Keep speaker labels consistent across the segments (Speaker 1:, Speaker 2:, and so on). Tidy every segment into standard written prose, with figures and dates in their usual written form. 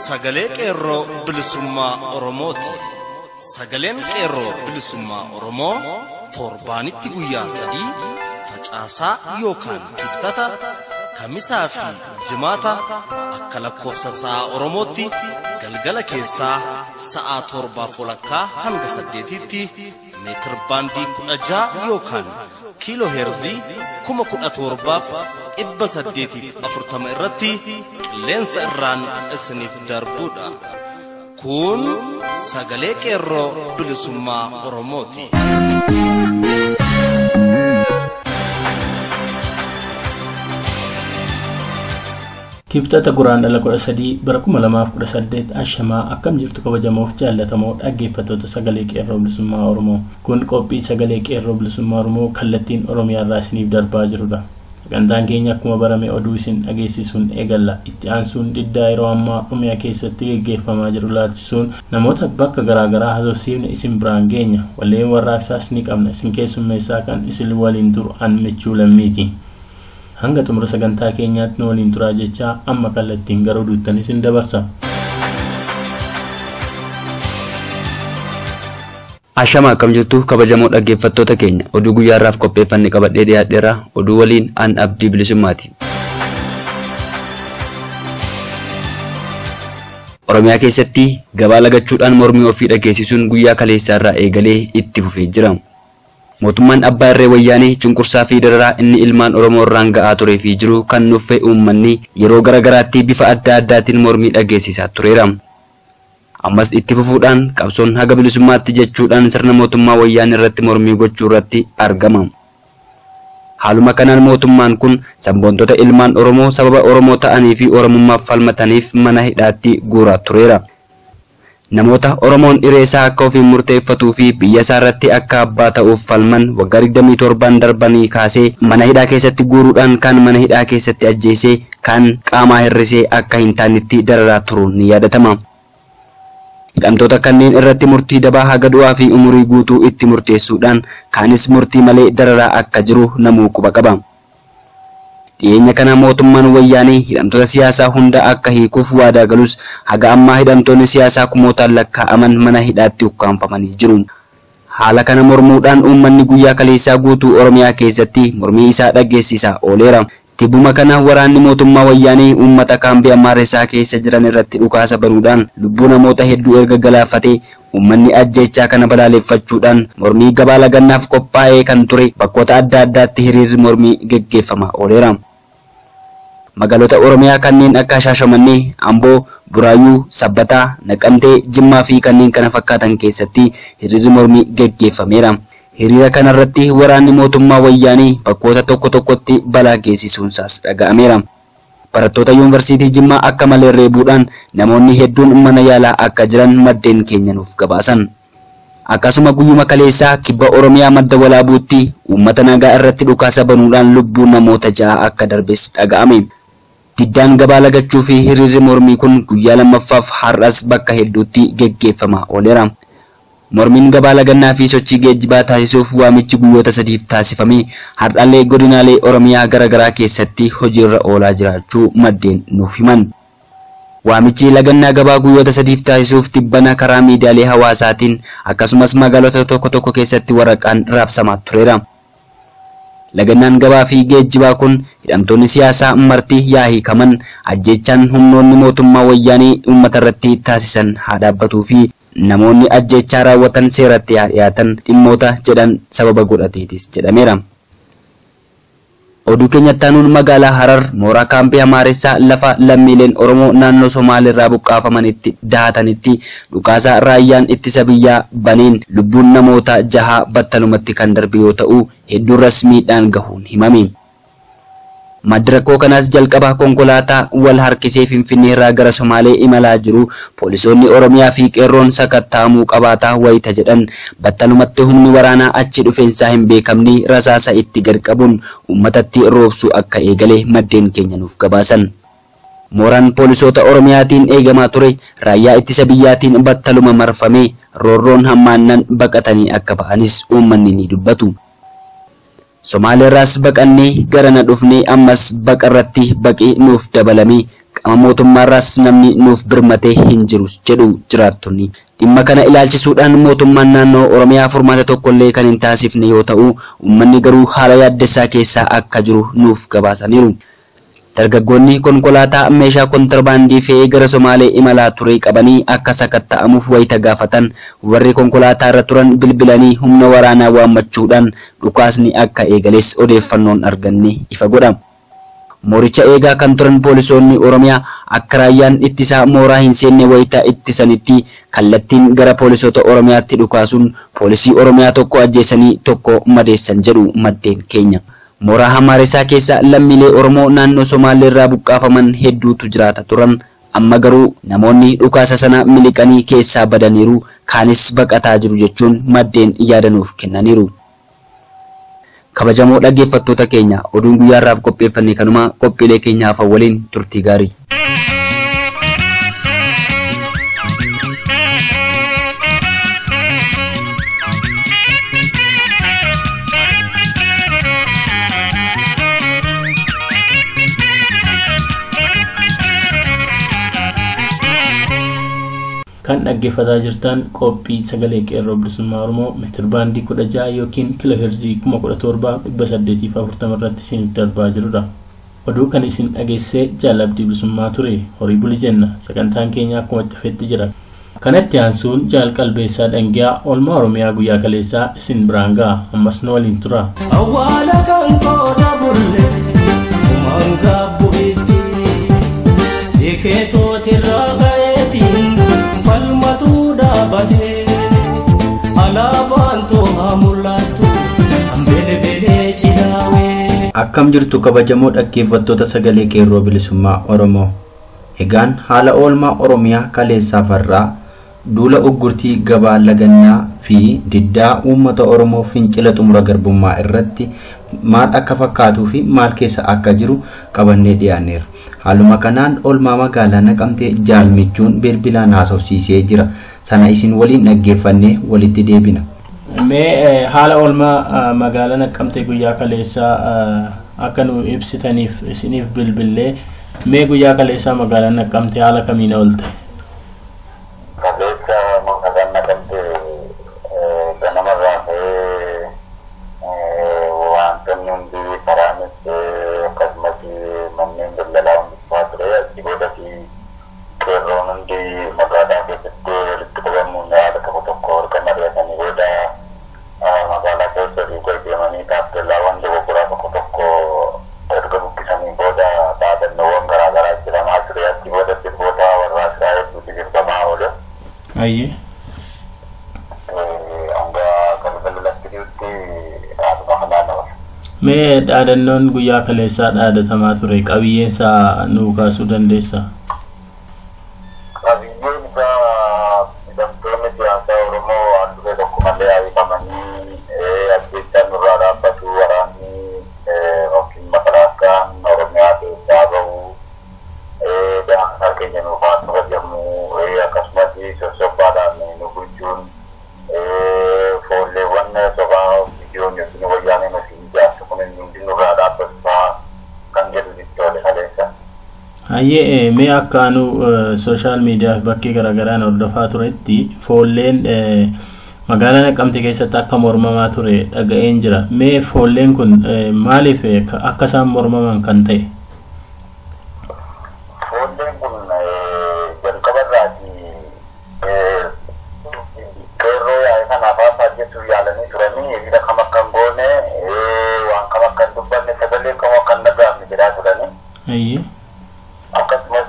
Speaker 1: sagalee Qeerroo Bilisummaa Oromooti. Sagaleen Qeerroo Bilisummaa Oromoo torbaanitti guyyaa 3 facaasaa yookaan kibxata, kamisaa fi jimaata akka lakkoofsa sa'a Oromootti galgala keessaa sa'a 7:30 hanga 8tti meetir baandii 16 yookaan kiiloo heerzii 17,840 irratti qilleensa irraan isiniif darbuudha. Kun sagalee Qeerroo Bilisummaa Oromooti.
Speaker 2: Kibxata guraandhala 13 bara 2018 ashamaa akkam jirtu kabajamoof jaallatamoo dhaggeeffattoota sagalee Qeerroo Bilisummaa Oromoo. Kun qophii sagalee Qeerroo Bilisummaa Oromoo kallattiin Oromiyaa irraa isiniif darbaa jirudha. Sagantaan keenya akkuma barame oduu isin dhageessisuun eegalla. Itti aansuun diddaa yeroo ammaa Oromiyaa keessatti geggeeffamaa jiru laalchisuun namoota bakka garaagaraa haasofsiifne isin biraan geenya. Walleen warraaqsaas ni qabna. Isin keessummeessaa kan isin waliin turu an Michuu Lammiiti. Hanga xumura sagantaa keenyaatti nu waliin turaa jechaa amma kallattiin gara oduuttan isin dabarsa.
Speaker 3: Ashama akkam jirtu kabajamoo dhaggeeffattoota keenya, oduu guyyaarraaf qopheeffanne qabadhee dhiyaadheera. Oduu waliin an Abdii Bilisummaati. Oromiyaa keessatti gabaa lagachuudhaan mormii ofii dhageessisuun guyyaa kaleessaarraa eegalee itti fufee jira. Mootummaan Abbaa Irree Wayyaanee cunqursaa fi dararaa inni ilmaan Oromoo irraan ga'aa turee fi jiru kan nuffe uummanni yeroo garaagaraatti bifa adda addaatiin mormii dhageessisaa tureera. Ammas itti fufuudhaan qabsoon haga bilisummaatti jechuudhaan sirna mootummaa Wayyaanee irratti mormii gochuu irratti argama. Haaluma kanaan mootummaan kun sabboontota ilmaan Oromoo sababa Oromoo ta'anii fi Oromummaaf falmataniif mana hidhaatti guuraa tureera. Namoota Oromoon hiree isaa akka ofiin murteeffatuu fi biyya isaa irratti akka abbaa ta'uuf falman waggaa 27 darbanii kaasee mana hidhaa keessatti guuruudhaan kan mana hidhaa keessatti ajjeesee kan qaamaa hir'isee akka hin taanetti dararaa turuun ni yaadatama. Hidhamtoota kanneen irratti murtii dabaa haga du'aa fi umurii guutuu itti murteessuudhaan kaanis murtii malee dararaa akka jiru namuu quba qaba. Dhiyeenya kana mootummaan Wayyaanee hidhamtoota siyaasaa hunda akka hiikuuf waadaa galus haga ammaa hidhamtoonni siyaasaa kumootaan lakkaa'aman mana hidhaatti ukkaanfamanii jiru. Haala kana mormuudhaan uummanni guyyaa kaleessaa guutuu Oromiyaa keessatti mormii isaa dhageessisaa ooleera. Tibbuma kana waraanni mootummaa Wayyaanee uummata kaambii Amaaressaa keessa jiran irratti dhukaasa banuudhaan lubbuu namoota hedduu erga galaafatee uummanni ajjeechaa kana balaaleffachuudhaan mormii gabaa lagannaaf qophaa'ee kan ture bakkoota adda addaatti hiriirri mormii geggeeffamaa ooleera. Magaalota Oromiyaa kanneen akka Shaashamannee, Amboo, Buraayyuu, Sabbataa, Naqamtee, Jimmaa fi kanneen kana fakkaatan keessatti hiriirri mormii geggeeffameera. Hiriira kanarratti waraanni mootummaa Wayyaanee bakkoota tokko tokkotti balaa geessisuunsaas dhaga'ameera. Barattoota yuunivarsiitii Jimmaa akka malee reebuudhaan namoonni hedduun mana yaalaa akka jiran maddeen keenya nuuf gabaasan. Akkasuma guyyuma kaleessaa kibba Oromiyaa madda Walaabuutti uummata nagaa irratti dhukaasa banuudhaan lubbuun namoota 6 akka darbes dhaga'ame. Diddaan gabaa lagachuu fi hiriirri mormii kun guyyaa lammaffaaf har'as bakka hedduutti geggeeffamaa ooleera. Mormiin gabaa lagannaa fi sochii geejjibaa taasisuuf waamichi guyyoota 3 taasifame har'allee godinaalee Oromiyaa garaagaraa keessatti hojiirra oolaa jiraachuu maddeen nuuf himan. Waamichi lagannaa gabaa guyyoota 3 taasisuuf tibbana karaa miidiyaalee hawaasaatiin akkasumas magaalota tokko tokko keessatti waraqaan raabsamaa tureera. Lagannaan gabaa fi geejjibaa kun hidhamtoonni siyaasaa marti yaa hiikaman, ajjeechaan humnoonni mootummaa Wayyaanee uummata irratti taasisan haa dhaabbatuu fi namoonni ajjeechaa raawwatan seeratti haa dhiyaatan dhimmoota jedhan sababa godhateetis jedhameera. Oduu keenyatti aanuun magaalaa Harar mooraa kaampii Amaaressaa lafa lammiileen Oromoo naannoo Somaaleerraa buqqaafamanitti dahatanitti dhukaasa raayyaan ittisa biyyaa baneen lubbuun namoota 6 battalumatti kan darbe yoo ta'u hedduurras miidhaan gahuun himame. Maddi rakkoo kanaas jalqaba konkolaataa wal harkisee Finfinnee irraa gara Somaalee imalaa jiru poolisoonni Oromiyaa fi qeerroon sakatta'amuu qabaataa wayita jedhan battalumatti humni waraanaa achi dhufeensaa hin beekamne rasaasa itti gad qabuun uummatatti roobsuu akka eegale maddeen keenya nuuf gabaasan. Mooraan poolisoota Oromiyaatiin eegamaa ture raayyaa ittisa biyyaatiin battaluma marfamee roorroon hammaannan baqatanii akka ba'anis uummanni ni dubbatu. Somaaleerraas baqannee garana dhufnee ammas baqarratti baqee nuuf dabalamee Qaama mootummaarraas namni nuuf birmatee hin jiru jedhu jiraattonni. Dhimma kana ilaalchisuudhaan mootummaan naannoo Oromiyaa furmaata tokkollee kan hin taasifne yoo ta'u, uummanni garuu haala yaaddessaa keessaa akka jiru nuuf gabaasaniiru. Dargaggoonni konkolaataa meeshaa kontirbaandii fe'ee gara Somaalee imalaa ture qabanii akka sakatta'amuuf wayita gaafatan warri konkolaataa irra turan bilbilanii humna waraanaa waammachuudhaan dhukaasni akka eegales odeeffannoon arganne ifa godha. Mooricha eegaa kan turan poolisoonni Oromiyaa akka raayyaan ittisaa mooraa hin seenne wayita ittisanitti kallattiin gara poolisoota Oromiyaatti dhukaasuun poolisii Oromiyaa tokko ajjeesanii tokko madeessan jedhu maddeen keenya. Mooraa Hamaaresaa keessa lammiilee Oromoo naannoo Somaaleerraa buqqaafaman hedduutu jiraata turan. Amma garuu namoonni dhukaasa sana miliqanii keessaa badaniiru, kaanis baqataa jiru jechuun maddeen yaadanuuf kennaniiru. Kabajamoo dhaggeeffattoota keenya, oduun guyyaarraaf qopheeffanne kanuma. Qophiilee keenyaaf waliin turtii gaarii.
Speaker 2: Kan dhaggeeffataa jirtan qophii sagalee qeerroo bilisummaa Oromoo meetir baandii 16 yookiin kiiloo heerzii 17,840 irratti isiniif darbaa jirudha. Oduu kan isin dhageessee jaalabdii bilisummaa ture horii buli jenna. Sagantaan keenya akkuma itti fufetti jira. Kanatti aansuun jaal qalbeessaa dhangiyaa oolmaa Oromiyaa guyyaa kaleessaa isin biraan ga'a. Ammas nu waliin tura.
Speaker 4: Awwaala kan qooda bulle kumaan gaabbu'itti Ikeetootirraa ka'eetiin falmatuu dhaabatee alaabaan toohaa mul'attu hambelebelee cilaawee.
Speaker 5: Akkam jirtu kabajamoo dhaggeeffattoota sagalee qeerroo bilisummaa Oromoo. Egaan haala oolmaa Oromiyaa kaleessaa farraa duula uggurtii gabaa lagannaa fi diddaa uummata Oromoo fincila xumura garbummaa irratti maal akka fakkaatuu fi maal keessa akka jiru qabannee dhiyaanneerra. Haaluma kanaan oolmaa magaalaa Naqamtee jaalmichuun bilbilaan haasofsiisee jira. Sana isin waliin dhaggeeffannee walitti deebina.
Speaker 2: Mee haala oolmaa magaalaa Naqamtee guyyaa kaleessaa akka nu ibsitaniif isiniif bilbillee, mee guyyaa kaleessaa magaalaa Naqamtee haala kamiin oolte?
Speaker 6: Kaleessa magaalaan Naqamtee ganamarraa ka'ee wantoonni hundi karaanis akkasumas manneen daldalaa hundi cufaa ture. Achi boodas qeerroon hundi magaalaa keessatti walitti qabamuun haala tokko tokko erga mari'atanii booda magaalaa keessa duukaa deemanii taappeellaawwan dogoggoraa tokko tokko erga buqqisanii booda dhaadannoowwan garaa garaa jedhamaa ture. Achi booda sirboota warraa Israa'el hedduutu sirbamaa oole.
Speaker 2: Ayyee.
Speaker 6: Hanga galgala dhiyotti haaluma kanaan oole.
Speaker 2: Mee dhaadannoon guyyaa kaleessaa dhaadatamaa ture qabiyyeen isaa nuu kaasuu dandeessaa?
Speaker 6: Qabiyyeen isaa hidhamtoonni siyaasaa Oromoo waan dhufe tokko malee hiikamanii, ajjeechaan nurraa dhaabbatu, waraanni yookiin makalaakaan Oromiyaa keessaa bahu, daangaa keenya nuuf haa kabajamu, akkasumas sossobbaadhaan nu bulchuun, foolleewwan sobaa biyyoon yookiin wayyaaneen ofii ijaarsu kun hundi nurraa dhaabbatu fa'aa kan jedhu itti oole kaleessa.
Speaker 2: Hayyee, mee akka anu sooshaal miidiyaa fi bakkee garaagaraan hordofaa turetti foolleen magaalaa Naqamte keessatti akka mormamaa ture dhaga'een jira. Mee foolleen kun maaliif akka isaan mormaman kan ta'e?
Speaker 6: Foolleen kun jalqabarraati qeerroo yaa'e kanaaf haasaa jechuun yaalanii turanii hiriira kam akka hin goone, waan kam akka hin dubbanne, sagalee kam akka hin dhaga'amne jedhaa turanii.
Speaker 2: Hayyee.
Speaker 6: Akkasumas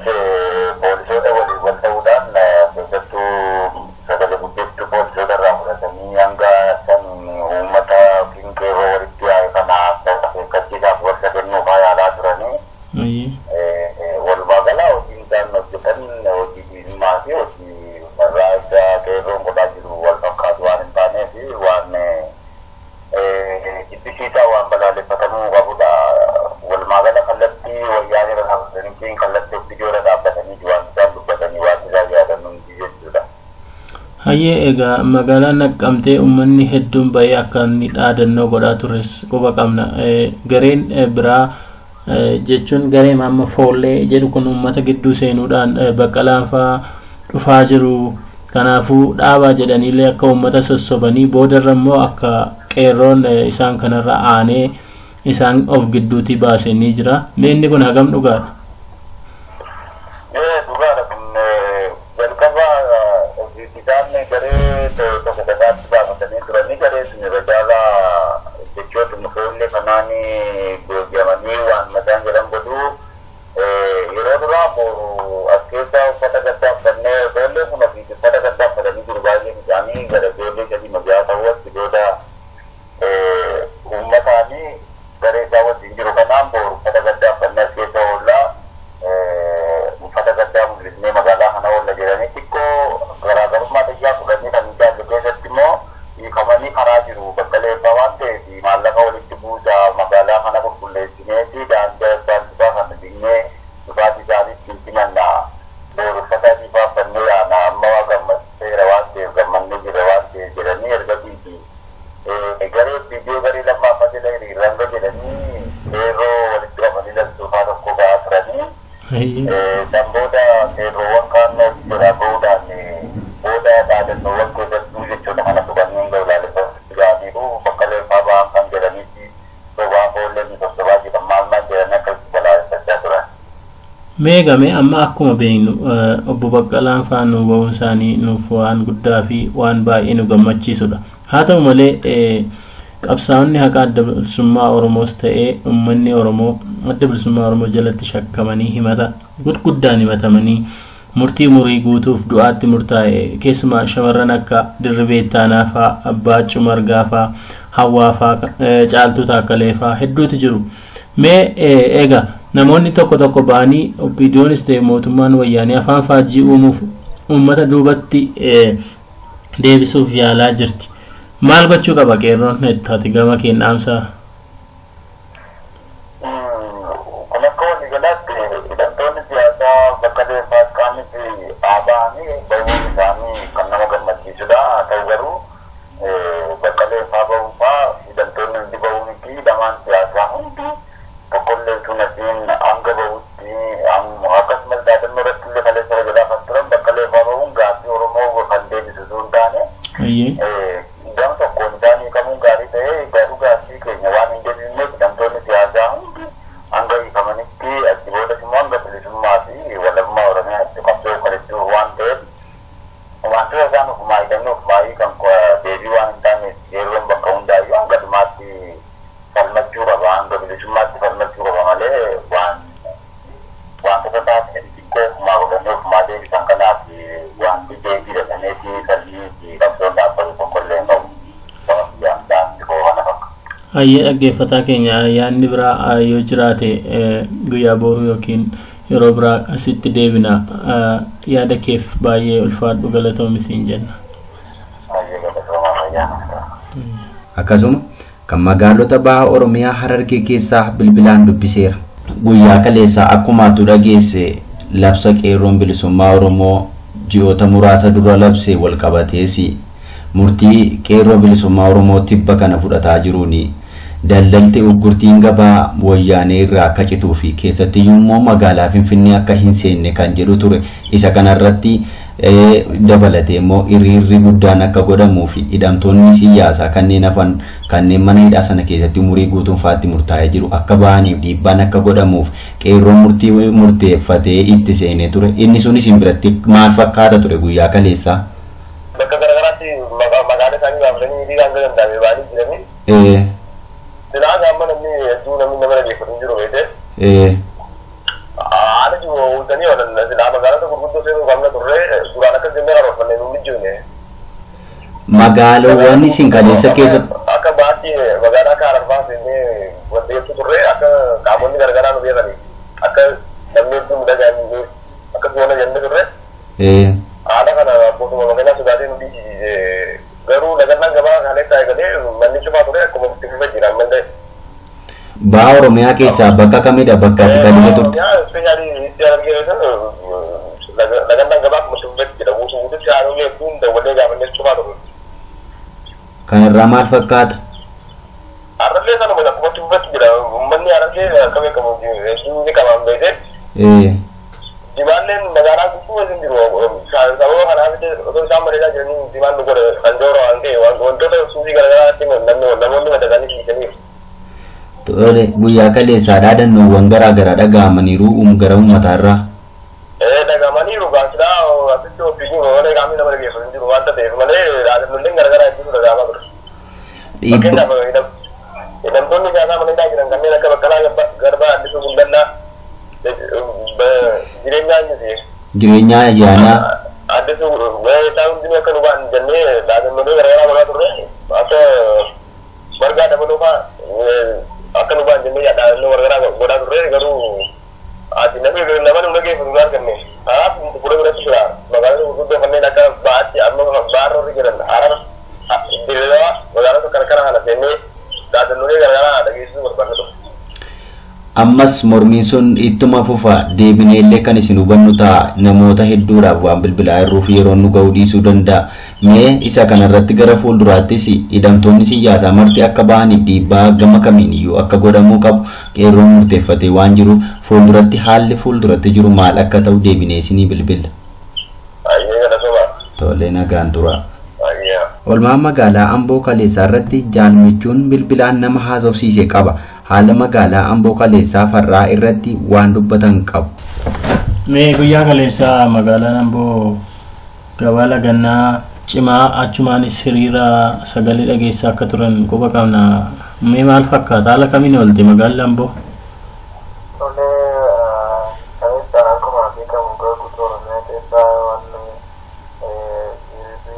Speaker 6: poolisoota waliin wal ta'uudhaan keessattuu sagalee guddiftuu poolisoota irraa fudhatanii hanga san uummata yookiin qeerroo walitti yaa'e kana akeekkachiisaaf gorsa kennuufaa yaalaa turanii.
Speaker 2: Hayyee.
Speaker 6: Walumaa gala hojiin isaan hojjetan hojii diinummaa fi hojii warraa isa qeerroon godhaa jiru wal fakkaatu waan hin taaneef waan jibbisiisaa waan balaaleffatamuu qabudha. Walumaa gala kallattii wayyaanee irra dhaabbatanii kallattii obbidiyoo irra dhaabbatanii waan isaan dubbatanii waan isaan yaadan hundi jechuudha.
Speaker 2: Hayyee, egaa magaalaan Naqqamtee uummanni hedduun bahee akka inni dhaadannoo godhaa tures quba qabna. Gareen biraa Jechuun gareen amma foollee jedhu kun uummata gidduu seenuudhaan Baqqalaan fa'aa dhufaa jiru. Kanaafuu dhaabaa jedhaniillee akka uummata sossobanii boodarra immoo akka qeerroon isaan kanarra aanee isaan of gidduutti baasee ni jira. Mee inni kun hagam dhugaadha?
Speaker 6: Dhugaadha kun jalqaba isaan garee tokko kophaatti baafatanii turanii garee sun irra caalaa jechoota foollee kanaan booji'amanii waan mataan jedhan godhuu yeroo duraa boru as keessa uffata gaddaa uffannee foollee kun ofii uffata gaddaa uffatanii jiru baay'een isaanii gara ijoollee sadii magaalaa ta'uu achi booda uummataanii garee isaa wajjin jiru kanaan boru uffata gaddaa uffannee as keessa oollaa uffata gaddaa mul'isnee magaalaa kana oolla jedhanii xiqqoo garaagarummaa xiyyaa fudhanii kan jaallu keessatti immoo hiikamanii karaa jiru bakka leeffaa waan ta'eef maallaqa walitti buusaa magaalaa kana qulqulleessineeti daandii daandii kana dinnee dhugaatii isaanii ittiin simanna boru uffata adii uffannee yaana amma waa gammachiiseera waan ta'eef gammannee jira waan ta'eef jedhanii ergasiiti garee viidiyoo garee lammaffaa jedha hiriiranga jedhanii qeerroo walitti qabanii laltuufaa tokko ba'aa turanii san booda qeerroowwan kaan jira ba'uudhaan booda dhaadannoowwan keessattuu jechoota kana tuqanii ga'u bakka leeffaa ba'an kan jedhaniifi sobaa foolleen sossobaa jiran maal maal jedhanii akkasitti balaaleffachaa turan.
Speaker 2: Meeqame amma akkuma beeknu obbo Baqqalaan faan nu ba'uun isaanii nuuf waan guddaa fi waan baay'ee nu gammachiisudha. Haa ta'u malee qabsaa'onni haqa adda bilisummaa Oromoos ta'ee uummanni Oromoo adda bilisummaa Oromoo jalatti shakkamanii himata gurguddaan himatamanii murtii umurii guutuuf du'aatti murtaa'e keessumaa shamarran akka Dirribee Ittaanaa fa'aa, Abbaa Cumargaa fa'aa, Hawwaa fa'aa, Caaltuu Taakkalee fa'aa hedduutu jiru. Mee egaa namoonni tokko tokko ba'anii OPDOnis ta'e mootummaan wayyaanee afaan faajjii uumuuf uummata duubatti deebisuuf yaalaa jirti. Maal gochuu qaba qeerroon taate gama keen dhaamsa?
Speaker 6: Kun akka waliigalaatti hidhattoonni siyaasaa bakka leeffaas qaamis dhaaba'anii bahuun isaanii kan nama gammachiisudha. Haa ta'u garuu bakka leeffaa bahuufaa hidhattoonni hundi bahuu miti hidhamaan siyaasaa hundi tokkollee tun asiin hanga bahutti akkasumas dhaadannoo irratti illee kaleessa rajadaa kan turan bakka leeffaa bahuun gaaffii Oromoo kan deebisu osoo hin taane gama tokkoon isaan hiikamuun gaarii ta'ee garuu gaaffii keenya waan hin deebifneef hidhamtoonni siyaasaa hundi hanga hiikamanitti achi boodas immoo hanga bilisummaa fi walabummaa Oromiyaatti qabsoo kan itti waan ta'eef wantoota isaan ofumaa hidhanii ofumaa hiikan deebii waan hin taaneef yeroon bakka hundaayyuu hanga dhumaatti falmachuu qaba hanga bilisummaatti falmachuu qaba malee waan wantoota taasisan xiqqoo ofumaa godhanii ofumaa deebisan kanaaf wanti deebii dhaqaneeti falmii fi qabsoon dhaabbatu tokkollee hin qabu.
Speaker 2: Hayyee dhaggeeffataa keenya yaadni biraa yoo jiraate guyyaa boruu yookiin yeroo biraa asitti deebina yaada keef baay'ee ulfaadhu galatoomi siin jenna.
Speaker 5: Akkasuma kan magaalota baha Oromiyaa Harargee keessaa bilbilaan dubbiseera. Guyyaa kaleessaa akkuma atu dhageesse labsa qeerroon bilisummaa Oromoo ji'oota muraasa dura labse walqabatees murtii qeerroo bilisummaa Oromoo tibba kana fudhataa jiruuni daldalti uggurtiin gabaa wayyaanee irraa akka cituu fi keessatti immoo magaalaa Finfinnee akka hin seenne kan jedhu ture. Isa kanarratti dabalatee immoo hiriirri guddaan akka godhamuu fi hidhamtoonni siyaasaa kanneen hafan kanneen mana hidhaa sana keessatti umurii guutuunfaatti murtaa'ee jiru akka bahaniif dhiibbaan akka godhamuuf qeerroon murtii murteeffatee itti seenee ture. Inni sunis hin biratti maal fakkaata ture guyyaa kaleessaa?
Speaker 6: Bakka garaagaraatti magaalaa isaanii baafatanii hiriiraan galan danda'ame ba'anii jiranii. Silaa amma namni hedduu namni nama dhageeffatu hin jiru beekte. Haala jiru uwwisanii oolan silaa magaalota gurguddoo seenuu qabna turre duraan akkas jennee karoorfanne nu mijjoone.
Speaker 5: Magaalawwan isin kaleessa keessatti.
Speaker 6: Akka baatti magaalaa akka Hararfaa seennee wanti hedduu turre akka qaamonni garaagaraa nu beekani akka namni hedduu nu dhaga'anii akkas goona jennee turre. Haala kana bosuma magaalaa sodaatee nu dhiisise garuu lagannaan gabaa kaleessa eegalee manni cufaa ture akkuma itti fufee jira ammallee.
Speaker 5: Baha Oromiyaa keessaa bakka kamidha bakka ati kaleessa turte?
Speaker 6: Oromiyaa ispeeshaalii itti Harargee lagannaan gabaa akkuma itti fufee jira guutuu guututti haaromee hedduun dawwalee gaafannee cufaa ture.
Speaker 5: Kanarraa maal fakkaata?
Speaker 6: Harargee sanuma akkuma itti fufetti jira uummanni Harargee akka beekamu Jimaalleen magaalaa guutuu wajjin jiru. Sababa kanaaf otoo isaan bareedaa jiranii jimaan nu godhe kan joora waan ta'e wantoota suusii garaagaraatti namoonni madaqanii fiiganiiru.
Speaker 5: Tole, guyyaa kaleessaa dhaadannoowwan garaa garaa dhaga'amaniiru gara uummataarraa.
Speaker 6: Dhaga'amaniiru gaazexaa asitti ofiiyyuu malee qaamni nama dhageessu hin jiru waanta ta'eef malee dhaadannoolleen garaagaraa hedduutu dhaga'amaa ture. Fakkeenyaaf hidhamtoonni siyaasaa mana hidhaa jiran kanneen akka Baqqalaa Garbaa, Addisuu Gullalaa, Jireenyaa Injisee.
Speaker 5: Jireenyaa Ayyaanaa.
Speaker 6: Addisuu isaan hundinuu akka nu ba'an jennee dhaadannoolee garaagaraa godhaa turre, akka Margaa Dabaloo fa'aa akka nu ba'an jennee dhaadannoo garaagaraa godhaa turre, garuu ati namni nama nu dhageessu nu arganne. Kanaaf fuula biratti jira magaalota gurguddoo kanneen akka ba'aatti amma ba'aarra warri jiran Harar, Dirreedawaa, magaalota qarqara kana seennee dhaadannoolee garaagaraa dhageessisuu barbaanna ture.
Speaker 5: Ammas mormiin sun ittuma fufa, deebinee illee kan isin hubannu ta'a. Namoota hedduudhaaf waan bilbilaa jirruuf yeroon nu ga'uu dhiisuu danda'a. Mee isa kanarratti gara fuulduraattis hidhamtoonni siyaasaa marti akka ba'aniif dhiibbaa gama kamiin iyyuu akka godhamuu qabu qeerroon murteeffatee waan jiruuf, fuulduratti haalli fuulduratti jiru maal akka ta'u deebinee isinii bilbila.
Speaker 6: Ayyee, galatoomaa.
Speaker 5: Tolee, nagaan tura.
Speaker 6: Ayyee.
Speaker 5: Olmaan magaalaa Amboo kaleessaa irratti jaalmichuun bilbilaan nama haasofsiise qaba. Haala magaalaa Amboo kaleessaa farraa irratti waan dubbatan qabu.
Speaker 2: Mee guyyaa kaleessaa magaalaan Amboo gabaa lagannaa cimaa achumaanis hiriira sagalee dhageessaa akka turan quba qabna. Mee maal fakkaata? Haala kamiin oolte magaalli Amboo?
Speaker 6: Tolee, kaleessa akkuma beekamu gara guutuu Oromiyaa keessaa waan hiriirri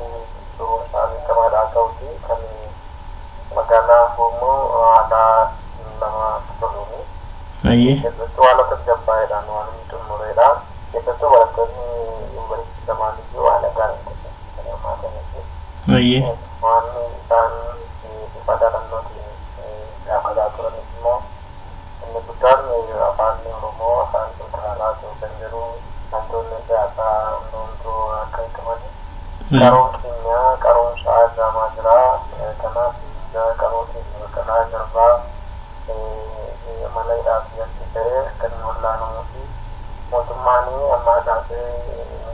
Speaker 6: isaa beekamaadha ta'uti kan magaalaa Amboo immoo haala nama toluuni.
Speaker 2: Ayyee.
Speaker 6: Keessattuu haala tasgabbaa'eedhaan waan inni xumureedha. Keessattuu barattoonni yuunivarsiitii lamaan iyyuu haala gaariin keessatti kan hirmaatanii.
Speaker 2: Ayyee.
Speaker 6: Waan isaan bifa dhaadannootiin gaafataa turanis immoo inni guddaan afaan Oromoo afaan federaalaa ta'uu kan jedhu, wantoonni siyaasaa hundumtuu akka hiikamani. Qaroon keenya qaroomsa argamaa jira. Kanaaf qaroo keenya Baqqalaa Garbaa mana hidhaatti achi ta'ee akka inni wallaanamuu fi mootummaan ammaa kaasee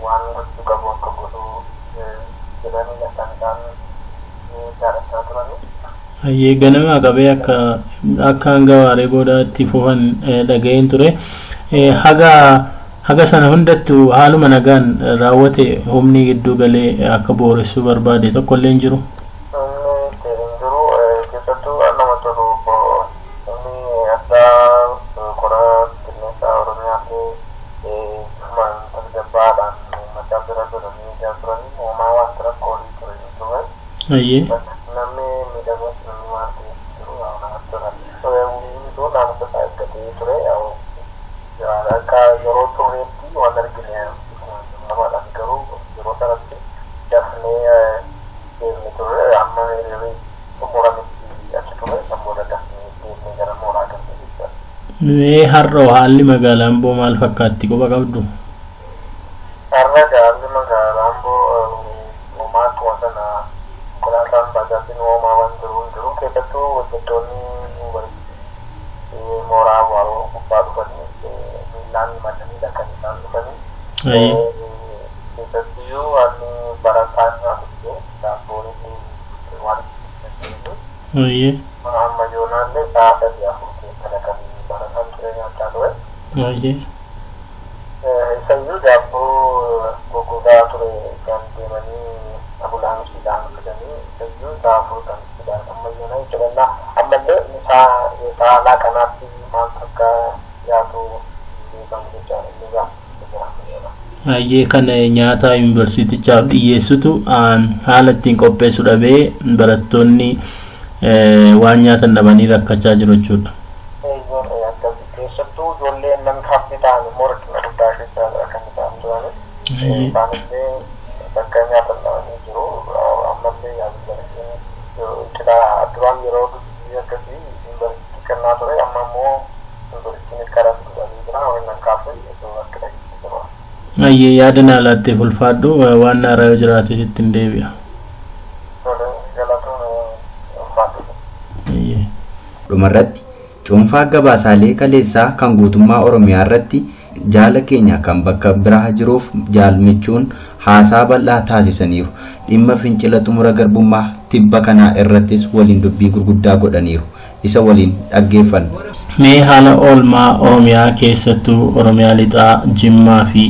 Speaker 6: waan gochuu qabu akka godhu jedhanii kan isaan gaafachaa turani.
Speaker 2: Ayyee, ganamaa qabee akka hanga waaree boodaatti fufan dhaga'een ture. Haga sana hundattuu haaluma nagaan raawwate, humni gidduu galee akka booressuu barbaade tokkollee hin jiru.
Speaker 6: Inni hin jiru. Keessattuu nama tolu inni addaa kora qilleensa Oromiyaa fi bifuma tasgabbaadhaan uummataa bira godhanii turanii uumaa wanta rakkoo olii ture ture.
Speaker 2: Ayyee.
Speaker 6: Namni miidhames namni waan ta'eef jiru namatti tola. Hunduu naamusa isaa eeggatee ture. Akka yeroo turreetti waan argine namaadhaan, garuu yeroo sanatti dafnee deemne turre. Amma hiriirri xumurametti achi ture, san booda dafnee deemnee gara mooraa galle jechuudha.
Speaker 2: Mee har'oo haalli magaalaa Amboo maal fakkaatti, quba qabdu?
Speaker 6: Har'a haalli magaalaa Amboo uumaa akkuma sana konkolaataan baajaajiin uumaa waan jiru hin jiru. Keessattuu hojjettoonni yuunivarsiitii mooraa Awaaroo gubbaa dhufanii miillaan imalaniidha kan isaan dhufanii.
Speaker 2: Ayyee.
Speaker 6: Keessattiyyuu haalli barataan nyaatu ture daabboon waan
Speaker 2: Ayyee.
Speaker 6: amma yoonaallee sa'a 3, 4 keessa kan barataan ture nyaachaa ture.
Speaker 2: Ayyee.
Speaker 6: Isayyuu daabboo goggogaa ture kan deemanii ambulaansiidhaan fidanii, isayyuu sa'a 4 kan fidan amma yoonaa jechuudha. Ammallee isaa alaa kanaatti maaltu akka dhiyaatu beekamu jechaadha inni gaa.
Speaker 2: Ayyee, kan nyaata yuunivarsiitichaaf dhiyyeessutu haala ittiin qopheessu dhabee barattoonni waan nyaatan dhabanii rakkachaa jiru jechuudha.
Speaker 6: Keessattuu ijoolleen namni haffii ta'an immoo rakkina guddaa keessa kan isaan turani. Isaanillee bakka nyaatan dhabanii jiru. Ammallee yuunivarsiitiin duraan yeroo dubbii akkasii yuunivarsiitii kennaa ture, amma immoo yuunivarsiitiin karaa dhabee jira. Warreen kaafee rakkina keessa jiru.
Speaker 2: Ayyee, yaada naa laatteef ulfaadhu, waan haaraa yoo jiraate sitti hin deebi'a.
Speaker 6: Galatoon, ulfaadhu.
Speaker 2: Ayyee.
Speaker 5: Dhumarratti cuunfaa gabaasaalee kaleessaa kan guutummaa Oromiyaa irratti Jaala keenya kan bakka biraa jiruuf jaalmichuun haasaa bal'aa taasisaniiru. Dhimma fincila xumura garbummaa tibba kanaa irrattis waliin dubbii gurguddaa godhaniiru. Isa waliin dhaggeeffanna.
Speaker 2: Mee haala oolmaa Oromiyaa keessattuu Oromiyaa lixaa Jimmaa fi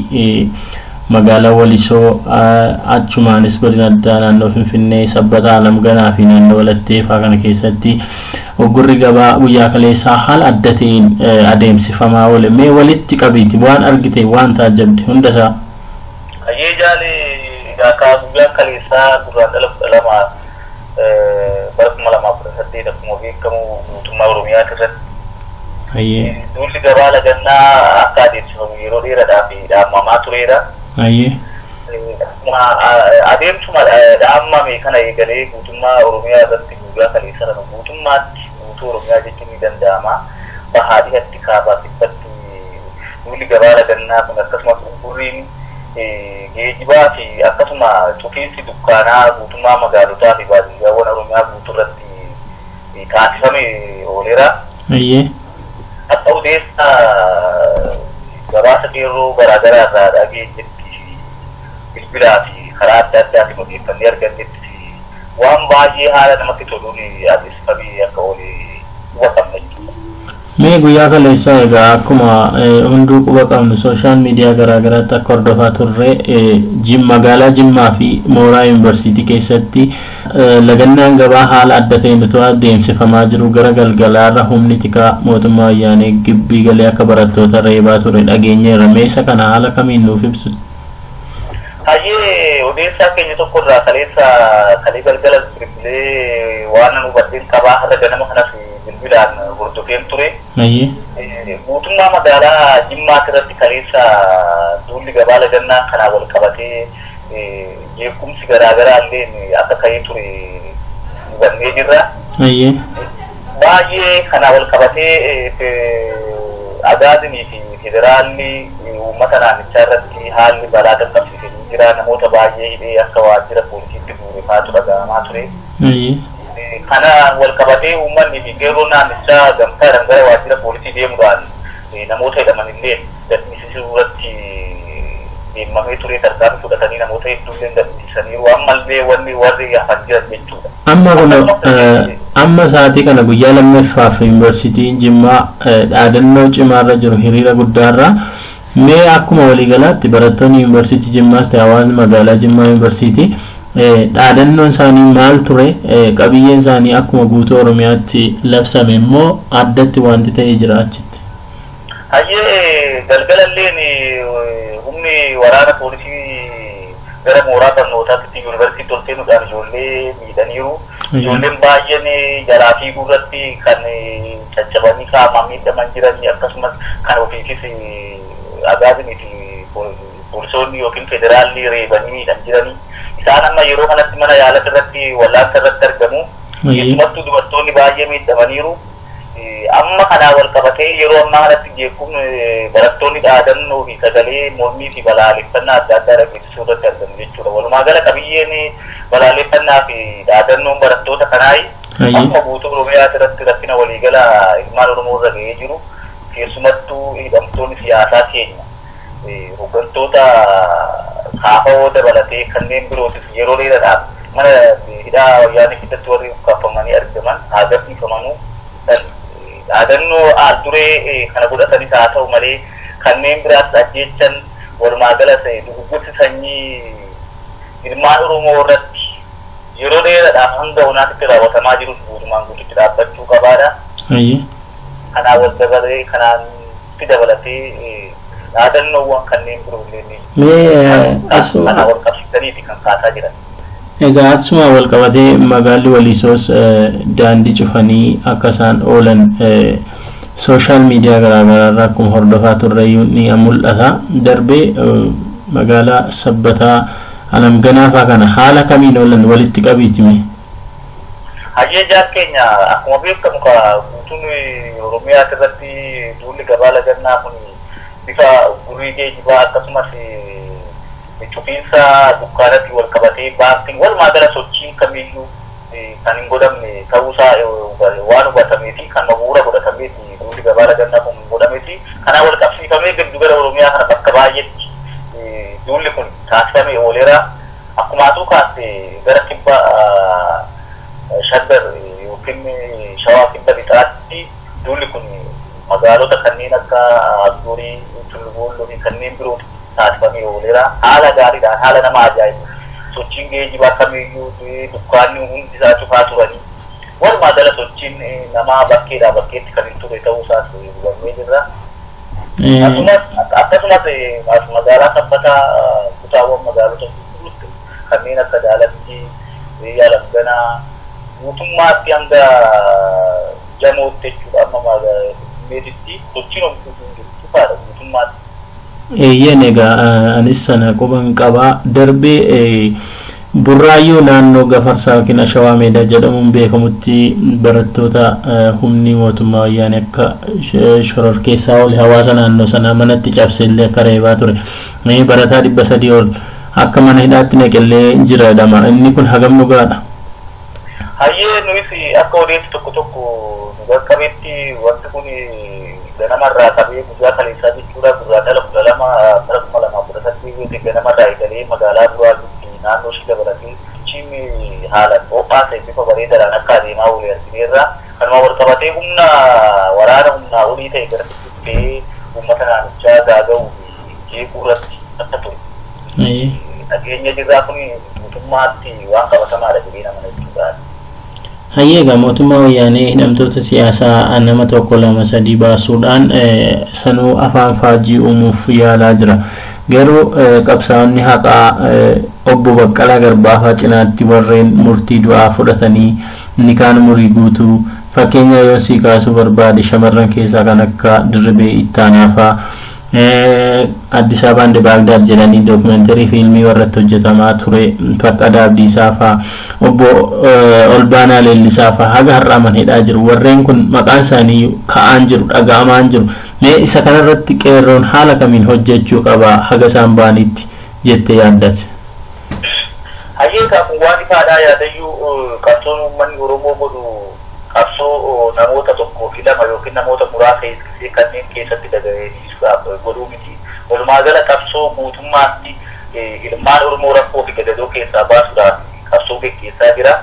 Speaker 2: magaalaa Walisoo achumaanis godina addaa naannoo Finfinnee Sabbataa Alamganaa fi naannoo Walattee fa'aa kana keessatti oggurri gabaa guyyaa kaleessaa haala adda ta'een adeemsifamaa oole. Mee walitti qabiiti waan argite waan taajjabde hundasaa.
Speaker 6: Hayyee jaalee akka guyyaa kaleessaa gurraandhala 12 bara 2018 akkuma beekamu guutummaa Oromiyaa irratti duulli gabaa lagannaa akka adeemsifamu yeroo dheeraadhaaf dhaamamaa tureera. Adeemsuma dhaammame kana eegalee guutummaa Oromiyaa irratti guyyaa kaleessaa kana guutummaatti guutuu Oromiyaa jechuun ni danda'ama. Bahaa dhihatti kaabaa kibbatti duulli gabaa lagannaa kun akkasumas uggurriin geejjibaa fi akkasuma cufiinsi dukkaanaa guutummaa magaalotaa fi baadiyyaawwan Oromiyaa guutuu irratti taasifame ooleera. Akka odeessa gabaasa qeerroo garaagaraa irraa dhageenyetti bilbilaa fi karaa adda addaatiin odeeffannee argannetti waan baay'ee haala namatti toluun adeemsifamee akka oole quba qabna jechuudha.
Speaker 2: Mee guyyaa kaleessaa egaa akkuma hunduu quba qabnu sooshaal miidiyaa garaagaraatti akka hordofaa turre magaalaa Jimmaa fi mooraa yuunivarsiitii keessatti lagannaan gabaa haala adda ta'een utuu adeemsifamaa jiru gara galgalaarra humni tikaa mootummaa wayyaanee gibbii galee akka barattoota reebaa ture dhageenyeerra. Mee isa kana haala kamiin nuuf ibsu?
Speaker 6: Hayyee odeessaa keenya tokko irraa kaleessa kalee galgala bilbilee waan nu hubadheen qabaa har'a ganama kanas bilbilaan hordofeen ture. Guutummaa magaalaa Jimmaa irratti kaleessa duulli gabaa lagannaa kanaa wal qabatee jeequmsi garaagaraa illee akka ka'ee ture hubannee jirra. Baay'ee kanaa wal qabatee agaazinii fi federaalli uummata naannichaa irratti haalli balaa qaqqabsiisee jira. Namoota baay'ee hidhee akka waajjira poolisiitti guurefaatu dhaga'amaa ture. Kana wal qabatee uummanni fi qeerroon naannichaa gamtaadhaan gara waajjira poolisii deemuudhaan namoota hidhaman illee gadhiisisuu irratti deemamee ture. Tarkaanfii fudhatanii namoota hedduu illee gadhiisaniiru. Ammallee wanni warri hafan jiran jechuudha.
Speaker 2: Amma kun amma sa'aatii kana guyyaa lammaffaaf yuunivarsiitiin Jimmaa dhaadannoo cimaarra jiru hiriira guddaarra. Mee akkuma waliigalaatti barattoonni yuunivarsiitii Jimmaas ta'e hawaasni magaalaa Jimmaa yuunivarsiitii dhaadannoon isaanii maal ture? Qabiyyeen isaanii akkuma guutuu Oromiyaatti labsame immoo addatti wanti ta'ee jira achitti.
Speaker 6: Hayyee galgalalleen humni waraana poolisii gara mooraa barnootaatti yuunivarsiitii ol seenuudhaan ijoollee miidhaniiru. Ijoolleen baay'een jalaa fiiguu irratti kan caccabanii qaamaan miidhaman jiran akkasumas kan ofiifis agaazinii fi poolisoonni yookiin federaalli reebanii miidhan jiranii. Isaan amma yeroo kanatti mana yaalaa irratti wallaansa irratti argamu. Keessumattuu dubartoonni baay'ee miidhamaniiru. Amma kanaa wal qabatee yeroo ammaa kanatti jeequmni barattoonni dhaadannoo fi sagalee mormii fi balaaleffannaa adda addaa dhageessisuu irratti argamu jechuudha. Walumaa gala qabiyyeen balaaleffannaa fi dhaadannoon barattoota kanaayi akkuma guutuu Oromiyaa irratti rakkina waliigala ilmaan Oromoo irra ga'ee jiru. Keessumattuu hidhamtoonni siyaasaa keenya hooggantoota kaafawoo dabalatee kanneen birootis yeroo dheeraadhaaf mana hidhaa wayyaanee keessatti warri ukkaafamanii argaman haa gadhiifamanuu dhaadannoo al-duree kana godhatanis haa ta'u malee kanneen biraas ajjeechan walumaa gala duguggursi sanyii ilmaan Oromoo irratti yeroo dheeraadhaaf hanga onaatti raawwatamaa jirus guutumaan guututti dhaabbachuu qabaadha. Kanaa wal dabalee kanaatti dabalatee dhaadannoowwan kanneen biroo illee ni
Speaker 2: Mee asuma
Speaker 6: kana wal qabsiisanii fi kan kaasaa jiran.
Speaker 2: Egaa achuma wal qabatee magaalli Walisoos daandii cufanii akka isaan oolan sooshaal miidiyaa garaagaraa irraa akkuma hordofaa turre ni mul'ata. Darbee magaalaa Sabbataa Alamganaa fa'aa kana haala kamiin oolan walitti qabiiti mee?
Speaker 6: Hayyee jaar keenya akkuma beekamu ka guutuun Oromiyaa irratti duulli gabaa lagannaa kun bifa gurii geejjibaa akkasumas cufiinsa dukkaanatti wal qabatee baankiin walumaa gala sochiin kamiyyuu kan hin godhamne ta'uusaa waan hubatamee fi kan bu'uura godhatamee fi duulli gabaa lagannaa kun godhamee taasifameeti. Kanaan wal qabsiifamee giddu gala Oromiyaa kana bakka baay'eetti duulli kun taasifamee ooleera. Akkuma atuu kaaste gara kibba Shaggar yookiin Shawaa kibba lixaatti duulli kun magaalota kanneen akka Abdurii, Tullubooloo fi kanneen biroo taasifamee ooleera. Haala gaariidhaan haala nama ajaa'ibu. Sochiin geejjibaa kamiyyuu dukkaanni hundi isaa cufaa turanii. Walumaa gala sochiin namaa bakkeedhaa bakkeetti kan hin ture ta'uu isaas hubannee jirra. Akkasumas magaalaa Sabbataa kutaawwan magaalota gurgudduutti kanneen akka Daalatti, Yaalamganaa guutummaatti hanga Jamootti jechuudha amma Finfinneetitti sochiin homtuu hin jiru cufaadha guutummaatti.
Speaker 2: Eeyyeen egaa anis sana quban qabaa darbee Burraayyuu naannoo Gafarsaa yookiin Ashawaa Meedaa jedhamuun beekamutti barattoota humni mootummaa wayyaanee akka shororkeessaa ol hawaasa naannoo sanaa manatti cabseellee akka reebaa ture. Barataa 300 ol akka mana hidhaatti naqellee jira jedhama. Inni kun hagam dhugaadha?
Speaker 6: Hayyee nuyis akka odeessi tokko tokko nu qaqqabetti wanti kun ganamarraa qabee guyyaa kaleessaa jechuudha gurraandhala 12 bara 2018 ganamarraa eegalee magaalaa Buraayyuutti naannoo ishee dabalatee sochiin haala qophaa ta'e bifa bareedaadhaan akka adeemaa oole argineerra. Kanuma wal qabatee humna waraana humnaa olii ta'e gara dhuftee uummata naannichaa gaaga'uu fi jeequu irratti akka ture. Dhageenya jirraa kun guutummaatti waan qabatamaadha jedhee nama jechuudha.
Speaker 2: Hayyee egaa mootummaa wayyaanee hidhamtoota siyaasaa nama 1 2 3 baasuudhaan sanuu afaan faajii uumuuf yaalaa jira. Garuu qabsaa'onni haqaa obbo Baqqalaa Garbaa fa'aa cinaatti warreen murtii du'aa fudhatanii inni kaan umurii guutuu fakkeenya yoo sii kaasuu barbaade shamarran keessaa kan akka Dirribee Ittaanaa fa'aa Addis Ababaa and Baagdaad jedhanii dookumentarii fiilmii warratti hojjetamaa ture Faqqadaa Abdiisaa fa'aa obbo Olbaanaa Leellisaa fa'aa haga har'aa mana hidhaa jiru. Warreen kun maqaan isaanii ka'aan jiru dhaga'amaan jiru. Mee isa kanarratti qeerroon haala kamiin hojjechuu qaba haga isaan ba'anitti jettee yaaddate?
Speaker 6: Hayyee kun waan ifaadhaa yaadayyuu qabsoon uummanni Oromoo godhu qabsoo namoota 1 fi 2 yookiin namoota muraasa hiiksisee kanneen keessatti dagaagsuudhaaf godhuu miti. Walumaa gala qabsoo guutummaatti ilmaan Oromoo rakkoo fi gadadoo keessaa baasuudhaaf qabsoo geggeessaa jira.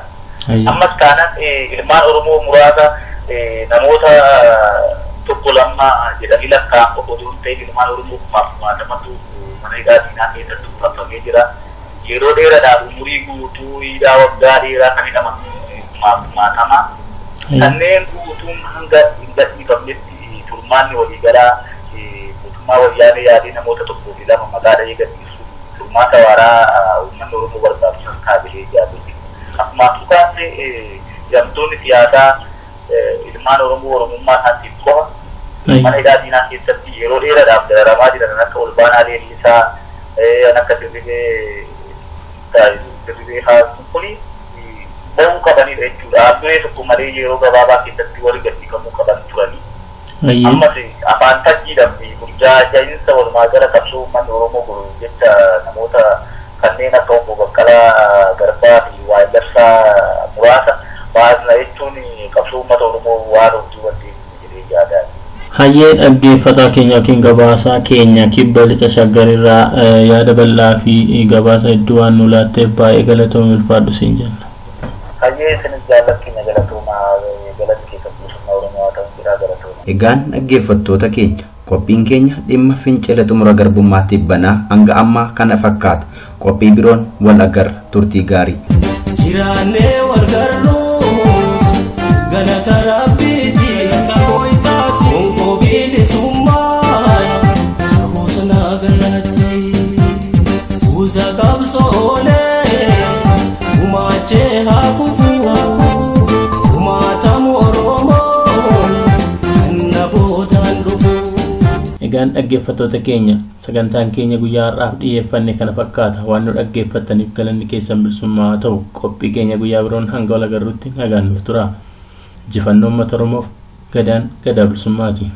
Speaker 6: Ammas kaanaan ilmaan Oromoo muraasa namoota 1 2 jedhanii lakkaa'an qofa osoo hin ta'in ilmaan Oromoo kumaaf kumaatamatu mana hidhaa diinaa keessatti uffifamee jira. Yeroo dheeraadhaaf umurii guutuu hidhaa waggaa dheeraa kan hidhaman kumaaf kumaatama. Kanneen guutuun hanga hin gadhiifamnetti furmaanni waliigalaa mootummaa wayyaanee yaadee namoota 1 fi 2 maqaa dhahee gadhiisu furmaata waaraa uummanni Oromoo barbaadu san kaabilee ijaaruu. Akkuma tukaanne hidhamtoonni siyaasaa ilmaan Oromoo Oromummaa isaaniif qofa mana hidhaa diinaa keessatti yeroo dheeraadhaaf dararamaa jiran akka Olbaanaa Leellisaa akka Dirribee Haasuu kuni ba'uu qabanidha jechuudha. Dhaabbilee tokko malee yeroo gabaabaa keessatti warri gadhiifamuu qaban turanii. Ammas afaan tajjiidhaaf burjaaja'iinsa walumaa gala qabsoo uummanni Oromoo godhu jecha namoota kanneen akka obbo Baqqalaa Garbaa fi Waayillarsaa muraasa baasna jechuun qabsoo uummata Oromoo waan of duuba deebisu jedhee yaada.
Speaker 2: Hayyee dhaggeeffataa keenya yookiin gabaasaa keenya kibba lixa Shaggar irraa yaada bal'aa fi gabaasa hedduu waan nu laatteef baay'ee galatoom ulfaadhu siin jenna.
Speaker 6: Hayyee isinis jaallattiin galatooma galatti keessatti bilisummaa Oromoo haa ta'u jedhaa galatooma.
Speaker 5: Egaan dhaggeeffattoota keenya qophiin keenya dhimma fincila xumura garbummaatti banaa hanga ammaa kana fakkaata. Qophii biroon wal agarra turtii gaarii.
Speaker 4: Jiraannee wal garruus galata rabbiiti kakooytaati gonfoo bilisummaa husna galatti kuusa qabsoolee gumaachee haa kufuu gumaatamu Oromoon kan na boodaan dhufu.
Speaker 2: Egaan dhaggeeffattoota keenya sagantaan keenya guyyaa har'aaf dhiyeeffanne kana fakkaata. Waan nu dhaggeeffattaniif galanni keessan bilisummaa haa ta'u. Qophii keenya guyyaa biroon hanga wal agarruutti nagaan nuuf tura. Injifannoo uummata Oromoof gadaan gadaa bilisummaati.